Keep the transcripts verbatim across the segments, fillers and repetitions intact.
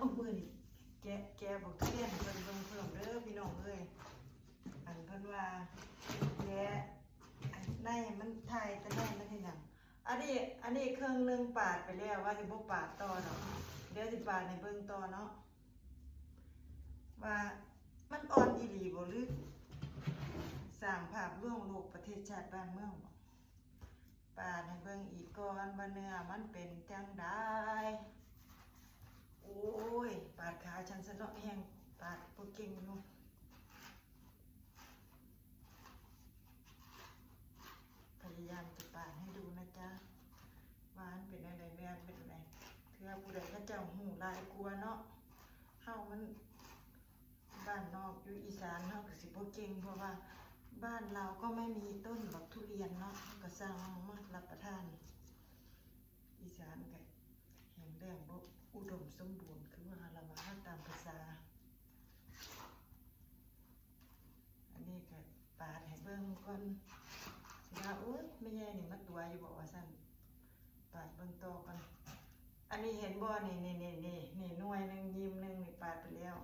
มื้อนี้แกะ แกะบักทุเรียนให้เพิ่นเบิ่งเพิ่มเด้อพี่น้องเอ้ย อันเพิ่นว่าแกะ อันในมันถ่ายแต่ในมันเฮ็ดหยัง อันนี้ อันนี้เครื่องหนึ่งปาดไปแล้ว ว่าสิบ่ปาดต่อดอก เดี๋ยวสิปาดให้เบิ่งต่อเนาะ ว่ามันอ่อนอีหลีบ่ หรือสร้างภาพลวงโลกประเทศชาติบ้านเมืองบ่ ปาดให้เบิ่งอีกก่อนว่าเนื้อมันเป็นจั่งใด โอ้ย ปาดขาฉันซะเนาะ แฮงปาดบ่เก่งอยู่ พยายามจะปาดให้ดูนะจ๊ะ ว่ามันเป็นอะไร แม่นเป็นอะไร เทื่อผู้ใดเขาเจ้าฮู้หลายกว่าเนาะ เฮามัน บ้านนอกอยู่อีสานเฮาก็สิบ่เก่ง เพราะว่าบ้านเราก็ไม่มีต้นบักทุเรียนเนาะ เฮาก็สร้างมารับประทาน อีสานก็แห้งแล้งบ่อุดมสมบูรณ์ คือว่าละว่าตามภาษา อันนี้ก็ปาดให้เบิ่งก่อน สิว่า โอ๊ย แม่ใหญ่นี่มาตั๋วอยู่บ่ว่าซั่น ปาดเบิ่งต่อก่อน อันนี้เห็นบ่ นี่ นี่ นี่ นี่ นี่ หน่วยหนึ่ง ยิมหนึ่ง นี่ปาดไปแล้ว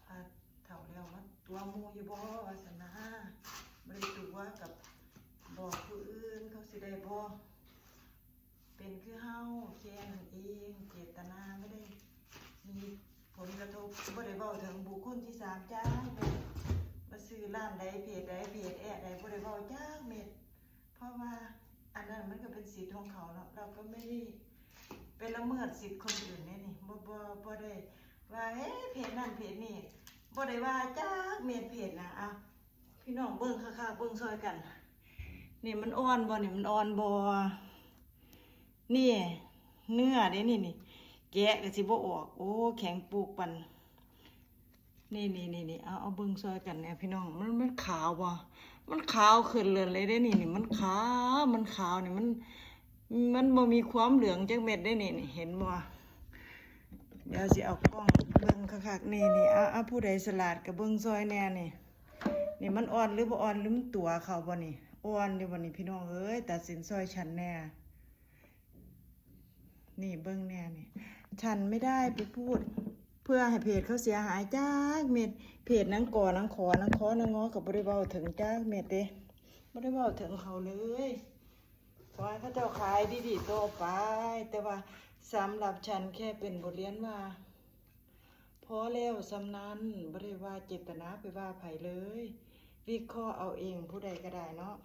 ปาดเฒ่าแล้วมาตั๋วหมู่อยู่บ่ว่าซั่นนะ บ่ได้ตั๋วกับบอกผู้อื่น เขาสิได้บ่ เป็นคือเฮาแค่นั้นเอง เจตนาไม่ได้มีผลกระทบ บ่ได้เว้าถึงบุคคลที่สามจ้า มาซื้อร้านใด เพจใด เพจแอดใด บ่ได้เว้าจักเม็ด เพราะว่าอันนั้นมันก็เป็นสิทธิ์ของเขาเนาะ เราก็ไม่ได้ไปละเมิดสิทธิ์คนอื่นเด้นี่ บ่ บ่ บ่ได้ว่า เฮ้ย เพจนั่นเพจนี่ บ่ได้ว่าจักเม็ดเพจนะ อ่ะ พี่น้องเบิ่งคักๆ เบิ่งซอยกัน นี่มันอ่อนบ่ นี่มันอ่อนบ่ นี่ เนื้อเด้นี่ นี่ แกะก็สิบ่ออก โอ้ แข็งปูกปัน นี่ นี่ นี่ นี่ เอา เอาเบิ่งซอยกันเนี่ยพี่น้อง มัน มันขาวบ่ มันขาวขึ้นเลยเลยเด้นี่ นี่ มันขาว มันขาวนี่ มัน มันบ่มีความเหลืองจักเม็ดเด้นี่ นี่ เห็นบ่ เดี๋ยวสิเอากล้องเบิ่งคักๆ นี่ นี่ เอา เอาผู้ใดฉลาดก็เบิ่งซอยแน่นี่ นี่มันอ่อนหรือบ่อ่อน หรือมันตั๋วเขาบ่นี่ อ่อนอยู่บ่นี่พี่น้องเอ้ย ตัดสินซอยฉันแน่ นี่เบิ่งแน่นี่ ฉันไม่ได้ไปพูด เพื่อให้เพจเขาเสียหายจักเม็ด เพจนางก่อ นางขอ นางคอ นางงอ ก็บ่ได้เว้าถึงจักเม็ดเด้ บ่ได้เว้าถึงเขาเลย ขอให้เขาเจ้าขายดีๆ ต่อไป แต่ว่าสำหรับฉันแค่เป็นบทเรียนว่า พอแล้วส่ำนั้น บ่ได้ว่าเจตนาไปว่าไผเลย วิเคราะห์เอาเอง ผู้ใดก็ได้เนาะ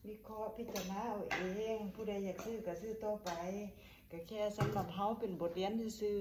วิเคราะห์พิจารณาเอาเอง ผู้ใดอยากซื้อก็ซื้อต่อไป ก็แค่สำหรับเฮาเป็นบทเรียนซื่อ